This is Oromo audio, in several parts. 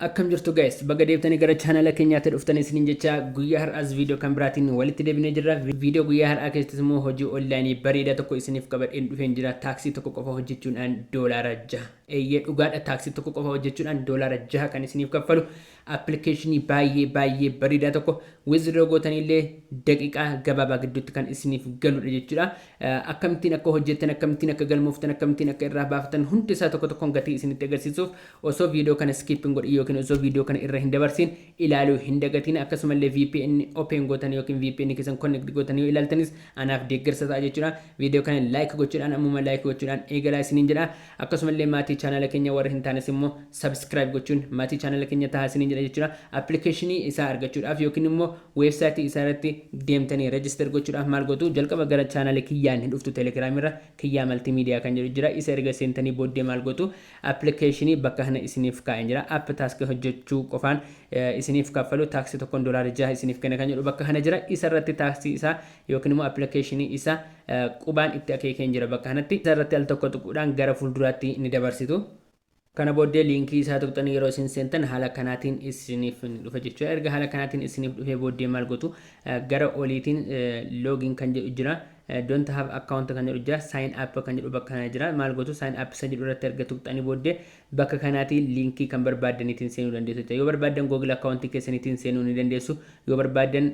Akkam jirtu guys, baga deebitanii gara chaanala keenyaatti dhuftan isiniin jecha guyyaa har'aas viidiyoo kan biraatiin walitti deebinee jirra. Viidiyoo guyyaa har'aa keessattis immoo hojii onlaayinii bareedaa tokko isiniif qabadheen dhufeen jira. Taaksii tokko qofa hojjechuudhaan $6. Eeyyee dhugaadha, taaksii tokko qofa hojjechuudhaan $6 kan isiniif kaffalu appilikeeshinii baay'ee baay'ee bareedaa tokko withdraw gootaniillee daqiiqaa gabaabaa gidduutti kan isiniif galudha jechuudha. Akkamittiin akka hojjettan, akkamittiin akka galmooftan, akkamittiin akka irraa baafatan hundi isaa tokko tokkoon gatii isinitti agarsiisuuf osoo viidiyoo kana skip hin godhin yookiin osoo viidiyoo kana irra hin dabarsin ilaaluu hin dagatiin. Akkasumallee VPN open gootan yookiin VPN keessan connect gootan yoo ilaaltanis anaaf deeggarsa ta'a jechuudha. Viidiyoo kana like gochuudhaan, ammuma like gochuudhaan eegalaa isiniin jedha. Akkasumallee maatii chaanala keenya warra hin taanes immoo subscribe gochuun maatii chaanala keenya tahaa isiniin jedha jechuudha. Appilikeeshinii isaa argachuudhaaf yookiin immoo weebsaayitii isaa irratti deemtanii register gochuudhaaf maal gootu? Jalqaba gara chaanala kiyyaan hin dhuftu, telegiraam irra Kiyyaa Maltiimiidiyaa kan jedhu jira. Isa erga seentanii booddee maal gootu? Appilikeeshinii bakka kana isiniif kaa'een jira. App task hojjechuu qofaan isiniif kaffalu, taaksii tokkoon $6 isiniif kenna kan jedhu bakka kana jira. Isa irratti taaksii isaa yookiin immoo appilikeeshinii isaa qubaan itti akeekeen jira bakka kanatti. Isa irratti al tokko tuquudhaan gara fuulduraatti ni dabarsitu. Kana booddee liinkii isaa tuqxanii yeroo isin seentan haala kanaatiin isiniif ni dhufa jechuudha. Erga haala kanaatiin isiniif dhufee booddee maal gootu? Gara oliitiin login kan jedhu jira. Don't have account kan jedhu jira. Sign up kan jedhu bakka kana jira. Maal gootu? Sign up isa jedhu irratti erga tuqxanii booddee bakka kanaatiin liinkii kan barbaaddaniitiin seenuu dandeessu jechuudha. Yoo barbaaddan Google account keessaniitiin seenuu ni dandeessu. Yoo barbaaddan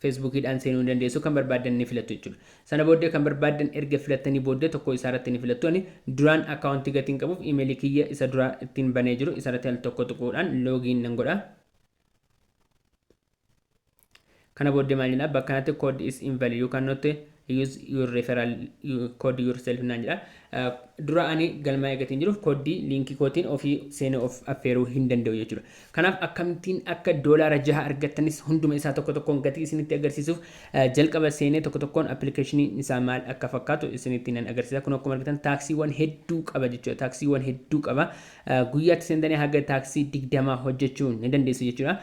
Feesbuukiidhaan seenuu ni dandeessu, kan barbaaddan ni filattu jechuudha. Sana booddee kan barbaaddan erga filattanii booddee tokko isaa irratti ni filattu. Ani duraan akkaawuntii gatiin qabuuf iimeelii kiyya isa duraa ittiin banee jiru isa irratti al tokko tuquudhaan loogiin nan godha. Kana booddee maal jedha? Bakka kanatti "Code is invalid, you cannot use your referral code yourself" naan jedha. Dura ani galmaa'ee gatiin jiruuf kooddii liinkii kootiin ofii seenee of affeeruu hin danda'u jechuudha. Kanaaf akkamittiin akka $6 argattanis hunduma isaa tokko tokkoon gatii isinitti agarsiisuuf jalqaba seenee tokko tokkoon appilikeeshinii isaa maal akka fakkaatu isinitti nan agarsiisa. Kun akkuma argitan taaksiiwwan hedduu qaba jechuudha. Taaksiiwwan hedduu qaba. Guyyaatti seentanii haga taaksii 20 hojjechuu ni dandeessu jechuudha.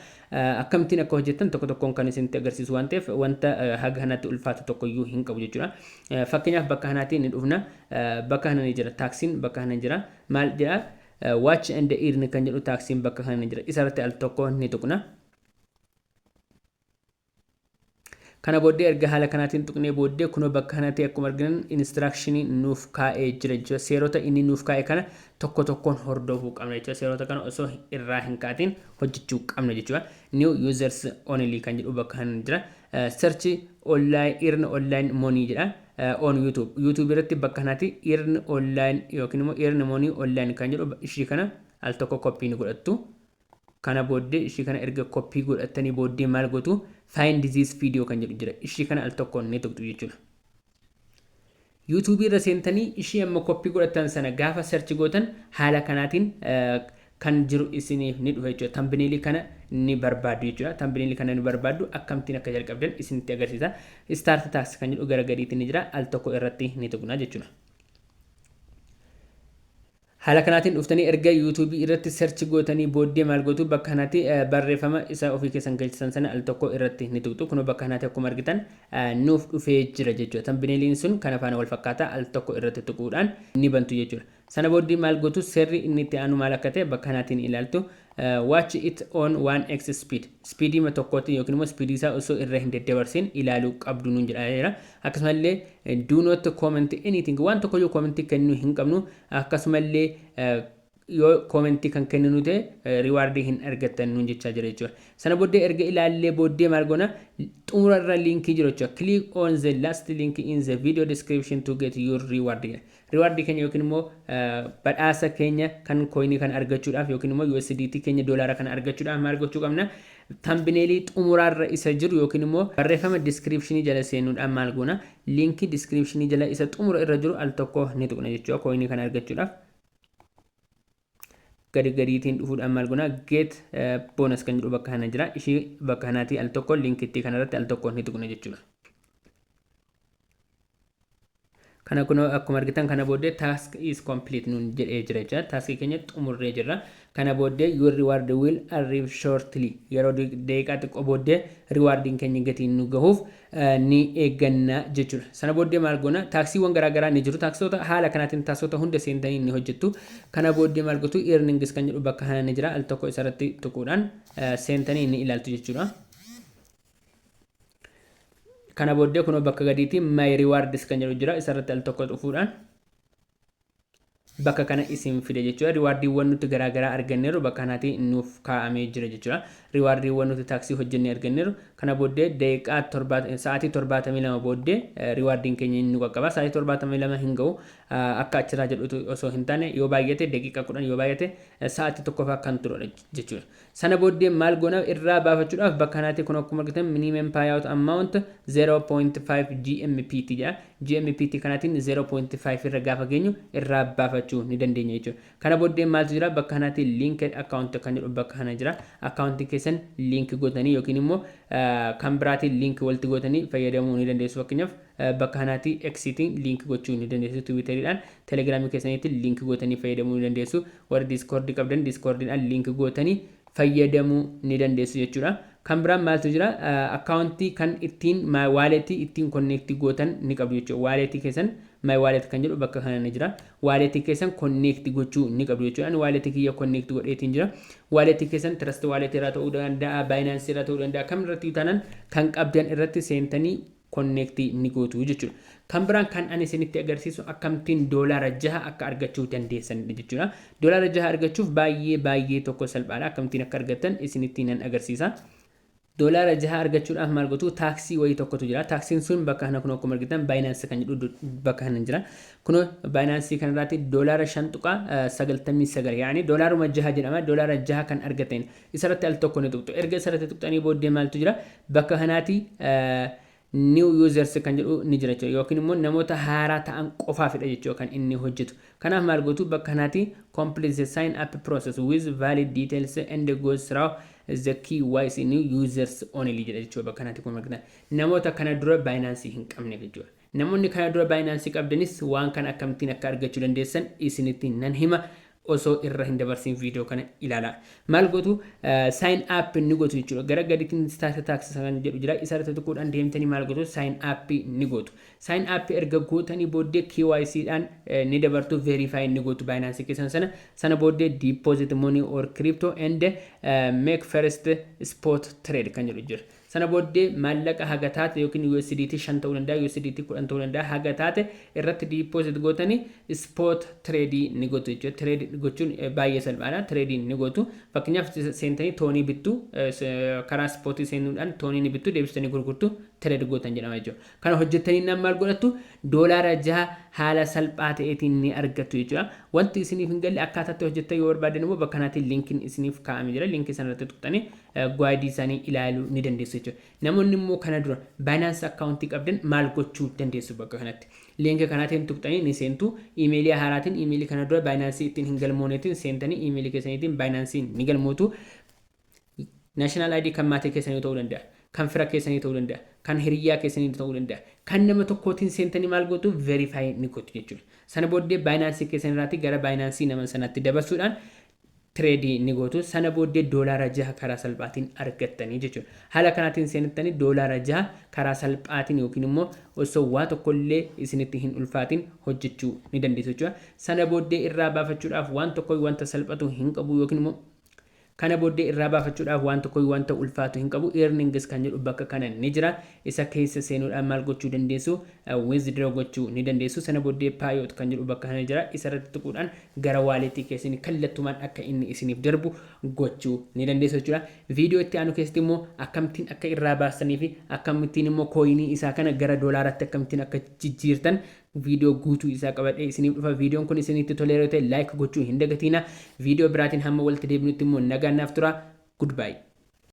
Akkamittiin akka hojjettan tokko tokkoon kan isinitti agarsiisu waan ta'eef wanta haga kanatti ulfaatu tokkoyyuu hin qabu jechuudha. Fakkeenyaaf bakka kanaatiin ni dhufna. Bakka kana ni jira. Taaksiin bakka kana jira. Maal jedha? Watch and earn kan jedhu taaksiin bakka kana ni jira. Isa irratti al tokko ni tuqna. Kana booddee erga haala kanaatiin tuqnee booddee kunoo bakka kanatti akkuma arginan instructionii nuuf kaa'ee jira jechuudha. Seerota inni nuuf kaa'e kana tokko tokkoon hordofuu qabna jechuudha. Seerota kana osoo irraa hin kaatiin hojjechuu qabna jechuudha. New users only kan jedhu bakka kana jira. Search online earn online money jedha. On YouTube. YouTube irratti bakka kanatti earn online yookiin immoo earn money online kan jedhu ishii kana al tokko koppii ni godhattu. Kana booddee ishii kana erga koppii godhattanii booddee maal gootu? Find this video kan jedhu jira. Ishii kana al tokkoon ni tuqxu jechuudha. YouTube irra seentanii ishii amma koppii godhattan sana gaafa search gootan haala kanaatiin kan jiru isiniif ni dhufa jechuudha. Thumbnail kana ni barbaaddu jechuudha. Thumbnail kana ni barbaaddu, akkamittiin akka jalqabdan isinitti agarsiisa. Start task kan jedhu gara gadiitti ni jira. Al tokko irratti ni tuqna jechuudha. Haala kanaatiin dhuftanii erga YouTube irratti search gootanii booddee maal gootu? Bakka kanatti barreeffama isa ofii keessan galchisan sana al tokko irratti ni tuqxu. Kunoo bakka kanatti akkuma argitan nuuf dhufee jira jechuudha. Thumbnailiin sun kana faana wal fakkaata, al tokko irratti tuquudhaan ni bantu jechuudha. Sana booddee maal gootu? Seerri inni itti aanu maal akka ta'e bakka kanaatiin ilaaltu. Watch it on 1x speed. Speedii tokkootti yookiin immoo speedii isaa osoo irra hin daddabarsin ilaaluu qabdu nuun jedhaa jira. Akkasumallee do not comment anything, waan tokkoyyuu commentii kennuu hin qabnu. Akkasumallee yoo commentii kan kenninu ta'e rewardii hin argattan nuun jechaa jira jechuudha. Sana booddee erga ilaallee booddee maal goona? Xumura irra liinkii jiru jechuudha. Click on the last link in the video description to get your reward. Rewardii keenya yookiin immoo badhaasa keenya kan coinii kana argachuudhaaf yookiin immoo USDT keenya doolaara kana argachuudhaaf maal gochuu qabna? Thumbnailii xumuraarra isa jiru yookiin immoo barreeffama descriptionii jala seenuudhaan maal goona? Liinkii descriptionii jala isa xumura irra jiru al tokko ni tuqna jechuudha coinii kana argachuudhaaf. Gadi gadiitiin dhufuudhaan maal goona? Get bonus kan jedhu bakka kana jira. Ishii bakka kanaatii al tokko liinkittii kanarratti al tokko ni tuqna jechuudha. Kana kun akkuma argitan kana booddee "task is complete" nuun jedhee jira jechuudha. Taskii keenya xumurree jirra. Kana booddee "Your reward will arrive shortly." Yeroo daqiiqaa xiqqoo booddee rewardiin keenya gatiin nu gahuuf ni eegganna jechuudha. Sana booddee maal goona? Taskiiwwan garaagaraa ni jiru. Taskoota haala kanaatiin taskoota hunda seentanii ni hojjettu. Kana booddee maal gootu? Earnings kan jedhu bakka kana ni jira. Al tokko isarratti tuquudhaan seentanii ni ilaaltu jechuudha. Kana booddee kunoo bakka gadiitti "My rewards" kan jedhu jira. Isarratti al tokko dhufuudhaan bakka kana isin fide jechuudha. Rewardiiwwan nuti garaagaraa arganneeru bakka kanaatti nuuf kaa'amee jira jechuudha. Rewardiiwwan nuti taskii hojjennee arganneeru. Kana booddee daqiiqaa sa'aatii 72 booddee rewardiin keenya inni qaqqaba. Sa'aatii 72 hin ga'u, akka achirraa jedhutu osoo hin taane, yoo baay'ate daqiiqaa 10, yoo baay'ate sa'aatii tokko kan turudha jechuudha. Sana booddee maal goona? Irraa baafachuudhaaf bakka kanaatti kun akkuma argitan minimum payout amount 0.5 GMPT jedha. GMPT kanaatiin 0.5 irra gaafa geenyu irraa baafachuu ni dandeenya jechuudha. Kana booddee maaltu jira? Bakka kanaatti linked account kan jedhu bakka kana jira. Accountii keessan link gootanii yookiin immoo kan biraatiin link walitti gootanii fayyadamuu ni dandeessu. Fakkeenyaaf, bakka kanaatti Xiitiin link gochuu ni dandeessu. Twitteriidhaan, Telegramii keessaniitti link gootanii fayyadamuu ni dandeessu. Warri Discordii qabdan Discordiidhaan link gootanii fayyadamuu ni dandeessu jechuudha. Kan biraan maaltu jira? Accountii kan ittiin walletii ittiin connectii gootan ni qabdu jechuudha. Walletii keessan "My wallet" kan jedhu bakka kana ni jira. Walletii keessan connectii gochuu ni qabdu jechuudha. Ani walletii kiyya connectii godheetiin jira. Walletii keessan Trust Walletii irraa ta'uu danda'a, Binanceii irraa ta'uu danda'a, kam irratti taanaan kan qabdan irratti seentanii connectii ni gootu jechuudha. Kan biraan kan ani isinitti agarsiisu akkamittiin doolaara 6 akka argachuu dandeessanidha jechuudha. Doolaara 6 argachuuf baay'ee baay'ee tokko salphaadha. Akkamittiin akka argattan isinitti nan agarsiisa. Doolaara 6 argachuudhaaf maal gootu? Taskii wayii tokkotu jira. Taskiin sun bakka kana kun akkuma argitan Binance kan jedhu bakka kana jira. Kun Binanceii kanarraatti $5.99, yaani doolaaruma 6 jedhama. Doolaara 6 kan argatan isarratti al tokko ni tuqxu. Erga isarratti tuqxanii booddee maaltu jira? Bakka kanaatti "new users" kan jedhu ni jira jechuudha, yookiin immoo namoota haaraa ta'an qofaafidha jechuudha kan inni hojjetu. Kanaaf maal gootu? Bakka kanaatti "Complete the sign up process with valid details and goes through the KYC, new users only" jedha jechuudha. Bakka kanaatti kun argitan namoota kana dura Binanceii hin qabne jechuudha. Namoonni kana dura Binanceii qabdanis waan kana akkamittiin akka argachuu dandeessan isinitti nan hima. Osoo irra hin dabarsin viidiyoo kana ilaalaa. Maal gootu? Sign up ni gootu jechuudha. Gara gadiitiin "start task" kan jedhu jira. Isa irratti tuquudhaan deemtanii maal gootu? Sign up ni gootu. Sign up erga gootanii booddee KYC dhaan ni dabartu, verify ni gootu Binanceii keessan sana. Sana booddee "deposit money or crypto and make first spot trade" kan jedhu jira. Sana booddee maallaqa haga taate, yookiin USDT 5 ta'uu danda'a, USDT 10 ta'uu danda'a, haga taate irratti deposit gootanii spot trade ni gootu jechuudha. Trade gochuun baay'ee salphaadha. Trade ni gootu. Fakkeenyaaf, seentanii TONii bittu, karaa spotii seenuudhaan TONii ni bittu, deebistanii gurgurtu, trade gootan jedhama jechuudha. Kana hojjettanii nam maal godhattu? Doolaara 6 haala salphaa ta'eetiin ni argattu jechuudha. Wanti isiniif hin galle, akkaataatti hojjettan yoo barbaadan immoo bakka kanaatiin linkiin isiniif kaa'amee jira. Linkii sana irratti tuqxanii guideii isaanii ilaaluu ni dandeessu jechuudha. Namoonni immoo kana dura Binance accountii qabdan maal gochuu dandeessu bakka kanatti? Linkii kanaatiin tuqxanii ni seentu. Emailii haaraatiin, emailii kana dura Binanceii ittiin hin galmooneetiin seentanii emailii keessaniitiin Binanceii ni galmootu. National ID kan maatii keessanii ta'uu danda'a. Kan fira keessanii ta'uu danda'a. Kan hiriyyaa keessanii ta'uu danda'a. Kan nama tokkootiin seentanii maal gootu? Verify ni gootu jechuudha. Sana booddee Binanceii keessan irraatti gara Binanceii nama sanaatti dabarsuudhaan tradeii ni gootu. Sana booddee doolaara 6 karaa salphaatiin argattanii jechuudha. Haala kanaatiin seentanii doolaara 6 karaa salphaatiin yookiin immoo osoo waa tokkollee isinitti hin ulfaatin hojjechuu ni dandeessu jechuudha. Sana booddee irraa baafachuudhaaf waan tokko wanta salphatu hin qabu, yookiin immoo kana booddee irraa baafachuudhaaf waan tokko wanta ulfaatu hin qabu. "Earnings" kan jedhu bakka kana ni jira. Isa keessa seenuudhaan maal gochuu dandeessu? Withdraw gochuu ni dandeessu. Sana booddee "payout" kan jedhu bakka kana jira. Isa irratti tuquudhaan gara walletii keessanii kallattumaan akka inni isiniif darbu gochuu ni dandeessu jechuudha. Viidiyoo itti aanu keessatti immoo akkamittiin akka irraa baasanii fi akkamittiin immoo coinii isaa kana gara doolaaraatti akkamittiin akka jijjiirtan viidiyoo guutuu isaa qabadhee isiniif dhufa. Viidiyoon kun isinitti toleera ta'e like gochuu hin dagatiina. Viidiyoo biraatiin hamma walitti deebinutti immoo nagaan naaf tura. Goodbye.